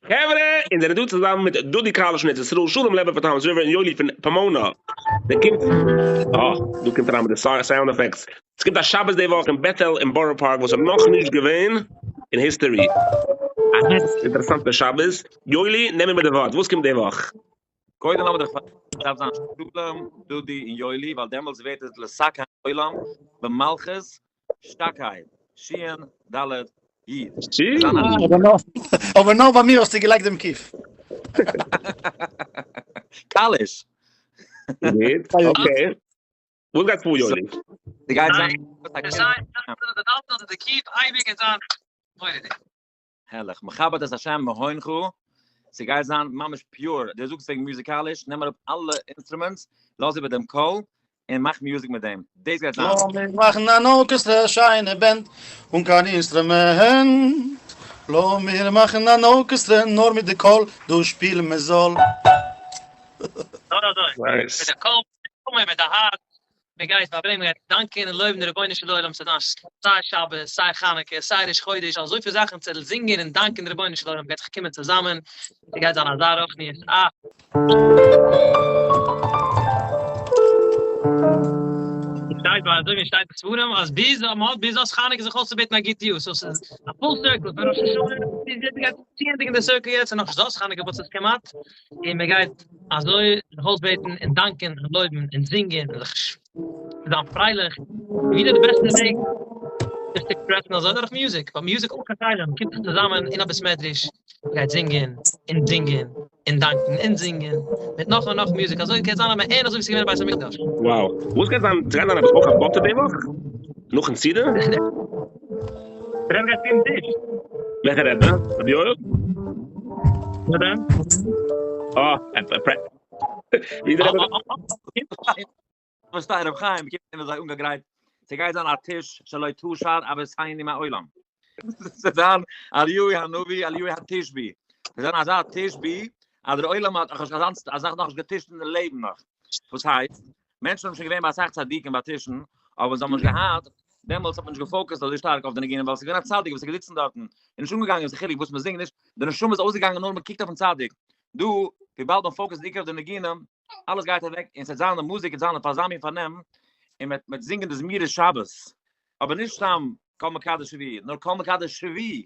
חברה, אונז זענען דא צוזאמען מיט דודי קאליש פון ארץ ישראל, שלום לעבער פון טאמס ריווער און יואלי פון פאמאנא. דער קומט, אה, דא קומט אריין מיט די sound effects. עס קומט א שבת די וואך אין בעטעל אין בארא פארק וואס איז נאכנישט געווען אין history. א העכסט אינטערעסאנטע שבת. יואלי, נעם איבער די ווארט, וואס קומט די וואך? קודם לאמיר דיך פארענטפערן, עס דארף זיין שלום, דודי און יואלי, ווייל דעמאלטס ווערט עס לשק העולם במלכות שקי, שין ד' י'. אבער נאר ביי מיר האסטו געלייגט דעם קוף. קאליש. גוט, okay. וואס גייט פאר יואלי? די גייט זיין. הערליך, מכבד את השם מהונך, ס'גייט זיין ממש pure, דו זאגסט וועגן מוזיקאליש, נעם אראפ אלע instruments, לאז איבער דעם קול, און מאך music מיט דעם, דאס גייט זיין. לאמיר מאכן אן ארקעסטרא, א שיינע band, אן קיין אינסטרומענט, לאמיר מאכן אן ארקעסטרא, נאר מיט די קול, דא שפילן מען זאל. נאר אזוי, מיט די קול, מיט די הארץ, מען גייט פארברענגען, מען גייט דאנקען און לויבן די רבונו של עולם, ס'איז דא סיי שבת, סיי חנוכה, סיי ראש חודש, אזויפיל זאכן צו זינגען און דאנקען די רבונו של עולם, מען גייט זיך קומען צוזאמען, ס'גייט זיין אזא רוחניות, אה! שטייט ביי אזוי ווי שטייט אין ספרים אז ביז מען האט ביז זאת חנוכה זיך אויסצובעטן א גוט יאר, so ס'איז א full circle פון ראש השנה ביז יעצט גייט צוענדיגן די circle יעצט און נאך זאת חנוכה וואס איז כמעט, און מען גייט אזוי זיך אויסבעטן און דאנקען און לויבן און זינגען און זיך זיין פרייליך, ווי איז די בעסטע וועג זיך צו express ן אזוי? דורך music, ווייל music אויך א כלי, מען קומט זיך צוזאמען אין א בית מדרש, מען גייט זינגען און זינגען און דאנקען און זינגען, מיט נאך און נאך music, אזוי קען זיין אז מען אזוי ווי ס'איז געווען אין בית המקדש. Wow. וואס גייט זיין? ס'גייט זיין עפעס אויך א באטע די וואך? נאכן סעודה? דער רבי גייט פירן טיש. וועלכע רבי? רבי יואל? ווער דען? אה, ווי איז דער רבי? פארשטיי רבי חיים קומט און איז זיי אנגעגרייט, ס'גייט זיין א טיש שלא תשר אבותינו מעולם. ס'וועט זיין אליהו הנביא אליהו התשבי, ס'וועט זיין אזא תשבי אז דער עולם האט נאכנישט אזאנס אזאך נאכנישט געטישט אין די לעבן נאך. וואס הייסט? מענטשן האבן שוין געווען ביי אסאך צדיקים ביי טישן, אבער זיי האבן נישט געהאט, דעמאלטס האט מען נישט גע focus ט אזוי שטארק אויף די ניגונים ווייל ס'איז געווען א צדיק וואס איז געזיצן דארטן, און נישט אנגעגאנגען וואס איז חילוק וואס מ'זינגט נישט, די נשמה איז אויסגעגאנגען נאר מ'קוקט אויפן צדיק. דא, וויבאלד מען focus ט בעיקר אויף די ניגונים, אלעס גייט אוועק און ס'וועט זיין די מוזיק וועט זיין אויף אזא מין פארנעם, און מ'וועט מ'וועט זינגען די זמירות שבת, אבער נישט סתם כל מקדש שביעי, נאר כל מקדש שביעי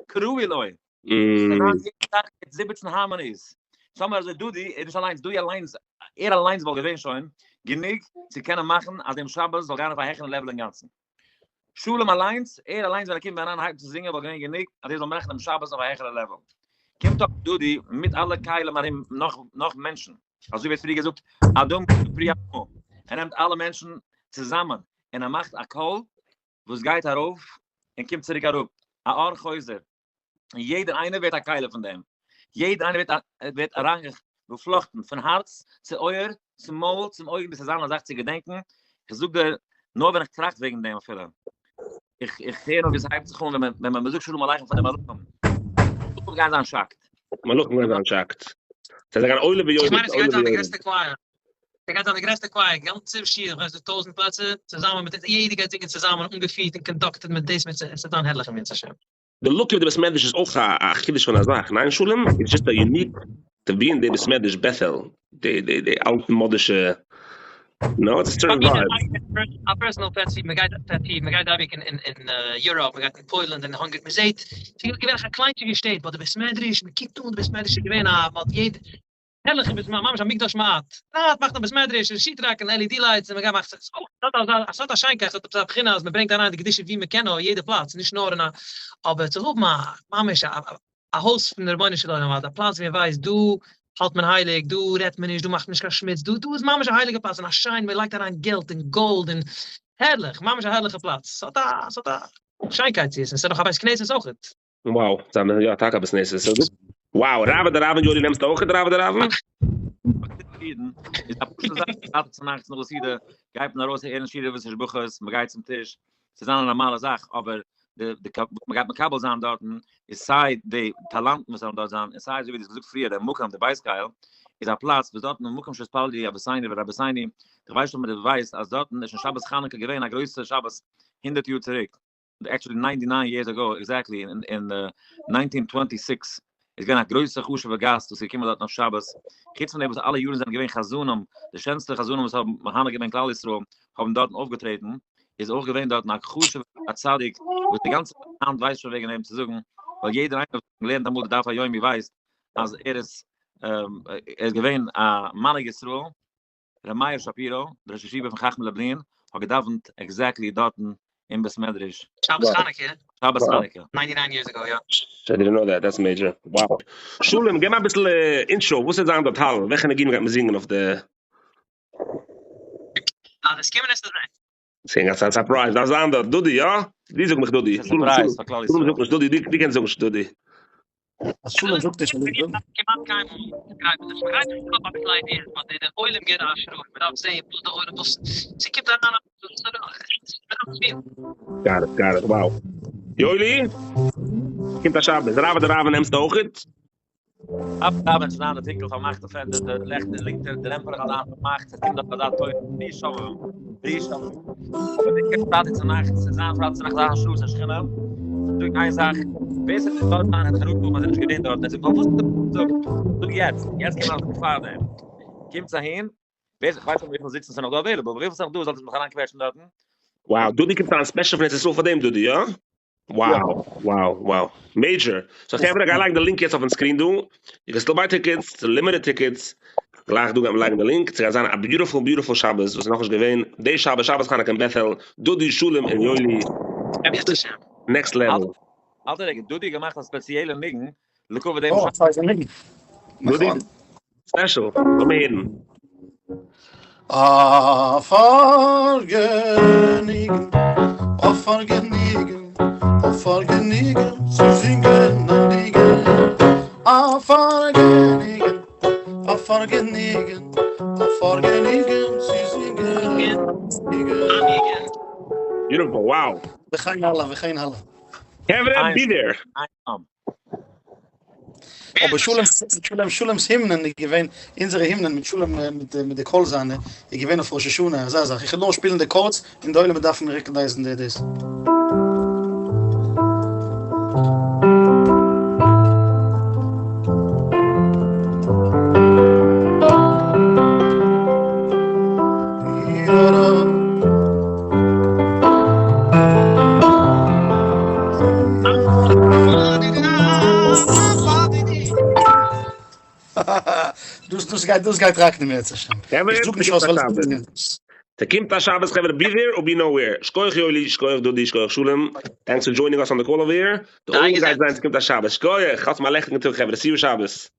קרוי לו. ס'וועט זיין יעדע זאך מיט 17 harmonies. סאמער אזוי דודי איז נישט אליינס, דודי אליינס, ער אליינס וואלט געווען שוין גענוג צו קענען מאכן אז דעם שבת זאל גיין אויף א העכערן level אינגאנצן. שלום אליינס, ער אליינס ווען ער קומט אריין הייבט צו זינגען וואלט געווען גענוג אז ער זאל מאכן דעם שבת אויף א העכערע level. קומט אויף דודי מיט אלע כלים ארום נאך נאך מענטשן, אזוי ווי פריער געזאגט אדם פרי אדמה, ער נעמט אלע מענטשן צוזאמען און ער מאכט א קול וואס גייט ארויף און קומט צוריק אראפ, א אור חוזר, און יעדער איינער ווערט א כלי פון דעם, יעדער איינער ווערט ווערט אריינגעפלאכטן פון הארץ צו אויער צום מויל צום אויגן ביז ס'זאל זיין א זאך צו געדענקען, איך זאג דיר נאר ווען איך טראכט וועגן דעם אפילו, איך איך הער נאר ווי עס הייבט זיך אן ווען מען ווען מען זאגט שלום עליכם פאר די מלאכים, מלאכים גייען זיין shocked. מלאכים גייען זיין shocked. זיי זענען עולה ויורד, איך מיין עס גייט עולה זיין די ויורד. גרעסטע choir. ס'גייט זיין די גרעסטע choir, גאנצע שיעור, איך ווייס נישט טויזענט פלעצער, צוזאמען מיט אונז, יעדער גייט זינגען צוזאמען, אנגעפירט און conducted מיט דאס מיט עס וועט זיין הערליך אם ירצה השם. די look אויף די בית מדרש איז אויך א חידוש פון א זאך, ניין שלום? It's just א unique to be אין די בית מדרש בעטעל, די די די אלטמאדישע, no it's a certain vibe. א personal pet peeve, מ'גייט pet peeve, מ'גייט אייביג אין אין Europe, מ'גייט אין פוילן און Hungary, מ'זעהט, ס'איז געווען א קליינטשיגע שטעט, but די בית מדרש, מ'קוקט אן די בית מדרש איז געווען א, מ'האט יעדע, הערליכע בית ממש א מקדש מעט, מעט מאכט א בית מדרש און sheetrock און LED lights און מ'גייט מאכט זיך ס'האט אזא ס'האט א שיינקייט ס'האט עפעס א בחינה אז מ'ברענגט אריין די קדושה ווי מ'קען נאר יעדע פלאץ נישט נאר אין א אבער צו האבן א ממש א א הויז פון רבונו של עולם א פלאץ ווי מ'ווייסט דא האלט מען הייליג דא רעדט מען נישט דא מאכט מען נישט קיין שמוץ דא דא איז ממש א הייליגע פלאץ און א שיין מ'לייגט אריין געלט און גאלד און הערליך ממש א הערליכע פלאץ ס'האט א ס'האט א שיינקייט צו עס און ס'איז נאך א בית כנסת אויכעט. Wow, זיי האבן יא טאקע א בית כנסת. סאו דאס wow, רעוא דרעוין יואלי נעמסטו אויך רעוא דרעוין? אידן איז א פשוטע זאך, פרייטאג צונאכטס נאך די סעודה גייט מען ארויס הערן שירה ותשבחות, מען גייט צום טיש, ס'איז א נארמאלע זאך, אבער די די וואס מען גייט מקבל זיין דארטן איז סיי די טאלאנטן וואס וועלן דארט זיין, און סיי אזוי ווי דו האסט געזאגט פריער דער מקום, די בית קהל, איז א פלאץ וואס דארטן מקום שהתפללו אבותינו ורבותינו, איך ווייס נישט אויב מען ווייסט אז דארטן איז שוין שבת חנוכה געווען א גרויסע שבת הונדערט יאר צוריק. Actually 99 years ago exactly in 1926. איז געווען א גרויסע חשוב'ע גאסט וואס איז געקומען דארטן אויף שבת, חוץ פון דעם וואס אלע יארן זענען געווען חזנים, די שענסטע חזנים וואס האבן מהנה געווען כלל ישראל האבן דארטן אויפגעטרעטן, איז אויך געווען דארטן א חשוב'ע א צדיק וואס די גאנצע היינט ווייסט שוין וועגן אים צו זאגן, ווייל יעדער איינער וואס האט געלערנט אמאל די דף היומי ווייסט אז ער איז ער איז געווען א מנהיג ישראל, ר' מאיר שפירא, דער ראש ישיבה פון חכמי לובלין, האט געדאווענט exactly דארטן אין בית מדרש. שבת חנוכה. שבת חנוכה. 99 years ago, יא. I didn't know that, that's major. Wow. שולם, געב אביסל intro, וואס איז זיין דארט האל? וועלכע ניגונים גייט מען זינגען אויף די? אה, דאס קען מען עס זען. ס'איז א surprise, דארף זיין דארט, דודי, יא? דו זאג מיך דודי. ס'איז א surprise פאר כלל ישראל. שלום זאגט נישט דודי, דו קענסט זאגן דודי. אז שלום זאגט נישט דודי. כמעט קיינמאל גרייט מען זיך, מ'גרייט זיך אויף אביסל ideas, but דער עולם גיבט א השראה, מ'דארף זען וואס די עולם, וואס ס'קומט אריין א מ'דארף שפילן. Got it, got it, wow. יואלי? קומט א שבת, רב אדער רב נעמסטו אויכעט? אב דאווענט שוין היינט די טונקל פארמאכטע פענסטער, די לעכט די ליכטער, די לעמפעלעך אלע היינט פארמאכט, עס קומט דאך אזא טויט, בלי שובבים, בלי שובבים. אבער די עיקר פרייטאג צו נאכטס, עס זיין פרייטאג צו נאכט אזא השראת השכינה, זאג איין זאך, ווער ס'וועט נישט דארט זיין וועט חרטה האבן אז ער איז נישט געווען דארט, ער זאגט פארוואס זאג זאג יעצט, יעצט קען מען אלעס פארדעם, קומטס אהין, ווער כ'ווייס נישט וויפיל זיצן ס'איז נאך דא available, אבער וויפיל ס'איז נאך דא זאלט איר זיך אריינקוועטשן דארטן. Wow, דודי קומט אריין special פון ארץ ישראל פאר דעם דודי, יא? Wow, wow, wow. Major. So חברה, גיי לייגן די link יעצט אויפן screen דא. You can still buy tickets, ס'איז limited tickets. גלייך דא גייט מען לייגן די link. ס'גייט זיין א beautiful beautiful שבת וואס איז נאכנישט געווען. די שבת, שבת חנוכה אין בעטהעל, דודי, שלום און יואלי. Next level. אלטער רגע, דודי האט געמאכט א ספעציעלע ניגון לכבוד דעם שבת. אה, ס'איז א ניגון. דודי, special. לאמיר הערן. א פארגעניגן, א פארגעניגן, א פארגעניגן צו זינגען א ניגון. א פארגעניגן, א פארגעניגן, א פארגעניגן צו זינגען א ניגון. Beautiful, wow. וכן הלאה וכן הלאה. חברה, be there. אבער שלום שלום שלום'ס הימנען איז געווען, אונזערע הימנען מיט שלום מיט מיט די קול זיינע איז געווען אויף ראש השנה אזא זאך, איך וועל נאר שפילן די chords און די עולם וועט דארפן recognize ן די דאס. דאס דאס גייט דאס גייט רק נעם יעצט השם. איך זאג נישט אויס ווייל עס ס'קומט א שבת חברה be there or be nowhere. שכוח יואלי, שכוח דודי, שכוח שלום. Thanks for joining us on the call over here. די עולם גייט זיין ס'קומט א שבת. שכוח! האטס מיר א לעכטיגן טאג חברה. See you שבת.